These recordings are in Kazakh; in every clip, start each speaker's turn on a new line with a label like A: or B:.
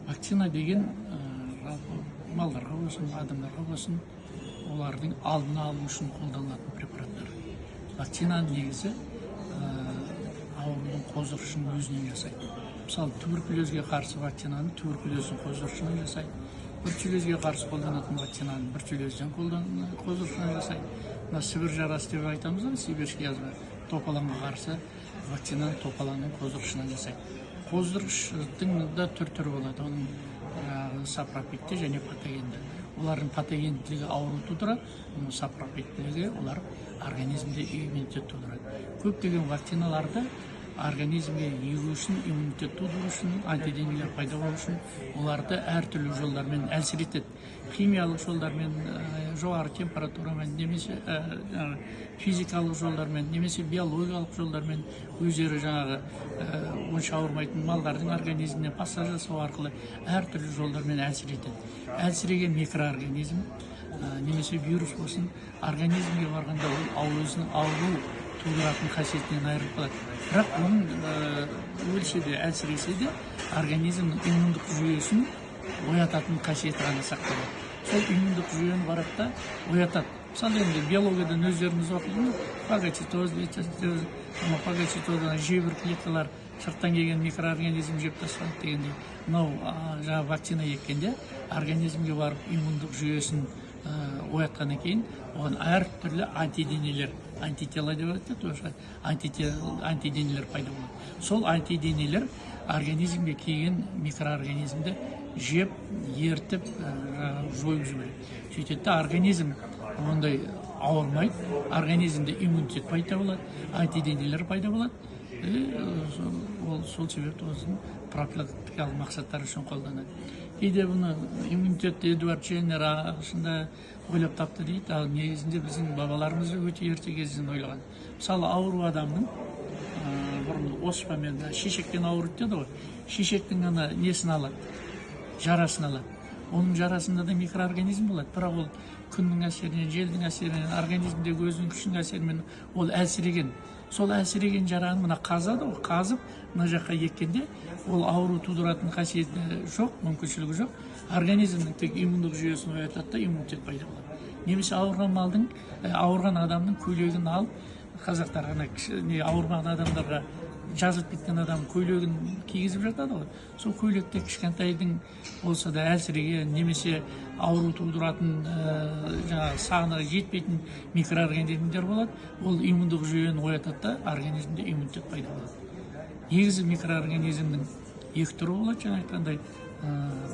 A: Вакцина деген жалпы малдарға болсын, адамдарға болсын, олардың алдын алу үшін қолданылатын препараттар. Вакцинаның негізі аурудың қоздырғышының өзінен жасайды. Мысалы, туберкулезге қарсы вакцинаны туберкулездің қоздырғышынан жасайды. Бруцеллезге қарсы қолданатын вакцинаны бруцеллезден қоздырғышынан жасайды. Мына Сібір жарасы деп айтамыз ғой, сибирский язва, топалаңға қарсы вакцинаны топалаңның қоздырғышынан жасайды. Қоздырғыштың да түр-түрі болады. Оның сапрофитті және патогенді. Олардың патогенділігі ауру тудырады, оның сапрофиттілігі олар организмде иммунитет тудырады. Көптеген вакциналарды организмге егу үшін, иммунитет тудыру үшін, антиденелер пайда болу үшін оларды әртүрлі жолдармен әлсіретеді. Химиялық жолдармен, жоғары температурамен, немесе физикалық жолдармен, немесе биологиялық жолдармен өздері жаңағы онша ауырмайтын малдардың организміне пассаж жасау арқылы әртүрлі жолдармен әлсіретеді. Әлсіреген микроорганизм немесе вирус болсын, организмге барғанда ол өзінің ауру тудыратын қасиетінен айырылып қалады. Бірақ оның өлсе де, әлсіресе де, организмнің иммундық жүйесін оятатын қасиеті ғана сақталады. Сол иммундық жүйені барады да оятады. Мысалы, енді биологиядан өздеріңіз оқыдыңыз, фагоцитоз, лейкоцитоз, фагоцитоздан жебір клеткалар сырттан келген микроорганизм жеп тастайды дегендей. Мынау жаңағы вакцина еккенде организмге барып иммундық жүйесін оятқаннан кейін оған әртүрлі антиденелер, антитела деп айтады, орысша, антиденелер пайда болады. Сол антиденелер организмге келген микроорганизмді жеп, ертіп, жойып жібереді. Сөйтеді де организм ондай ауырмайды, организмде иммунитет пайда болады, антиденелер пайда болады. Ол сол себепті осыны профилактикалық мақсаттар үшін қолданады. Кейде бұны иммунитетті Эдуард Дженнер ағылшында ойлап тапты дейді, ал негізінде біздің бабаларымыз өте ерте кезден ойлаған. Мысалы, ауру адамның бұрын оспамен, шешектен ауырды деді ғой, шешектің ана несін алады, жарасын алады. Оның жарасында да микроорганизм болады, бірақ ол күннің әсерінен, желдің әсерінен, организмдегі өзінің күшінің әсерімен ол әлсіреген. Сол әлсіреген жараны мына қазады ғой, қазып мына жаққа еккенде ол ауру тудыратын қасиеті жоқ, мүмкіншілігі жоқ. Организмнің тек иммундық жүйесін оятады да иммунитет пайда болады. Немесе ауырған малдың, ауырған адамның көйлегін алып, қазақтар ана не ауырмаған адамдарға жазылып кеткен адам көйлегін кигізіп жатады ғой. Сол көйлекте кішкентайдың болса да әлсіреген немесе ауру тудыратын, жаңағы саны жетпейтін микроорганизмдер болады. Ол иммундық жүйені оятады да организмде иммунитет пайда болады. Негізі микроорганизмнің екі түрі болады, жаңа айтқандай,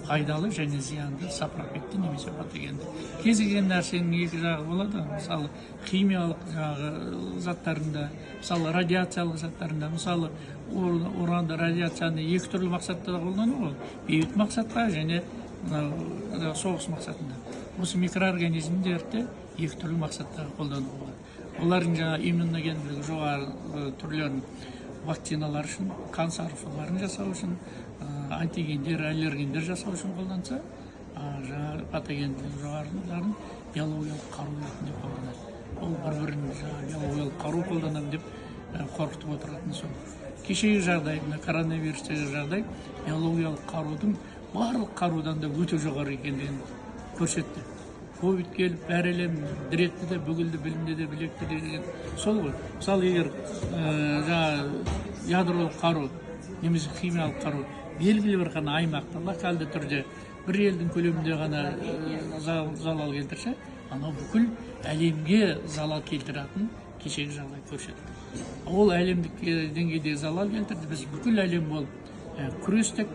A: пайдалы және зиянды, сапрофитті немесе патогенді. Кез келген нәрсенің екі жағы болады. Мысалы, химиялық жаңағы заттарында, мысалы, радиациялық заттарында, мысалы, уранды радиацияны екі түрлі мақсатта қолдану ғой. Бейбіт мақсатқа және мынау соғыс мақсатында. Осы микроорганизмдерді екі түрлі мақсатта қолдануға болады. Олардың жаңа иммуногенділігі жоғары түрлерін вакциналар үшін, қан сарыфаларын жасау үшін, антигендер, аллергендер жасау үшін қолданса, жаңа патогенділігі жоғарыларын биологиялық қару ретінде қолданады. Ол бір-бірін жаңа биологиялық қару қолданамын деп қорқытып отыратын сол. Кешегі жағдай, мына коронавирустегі жағдай биологиялық қарудың барлық қарудан да өте жоғары екендігін көрсетті. Ковид келіп, бәрі әлем діретті де, бүгілді, білімді де, білекті де деген сол ғой. Мысалы, егер жаңа ядролық қару немесе химиялық қару белгілі бір ғана аймақта локалды түрде бір елдің көлемінде ғана залал келтірсе, анау бүкіл әлемге залал келтіретін кешегі жағдай көрсетті. Ол әлемдік деңгейде залал келтірді. Біз бүкіл әлем болып күрестік.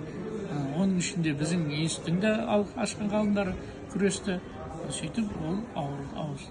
A: Оның ішінде біздің институттың да ашқан ғалымдары күресті. Сөйтіп ол ауру ауыз.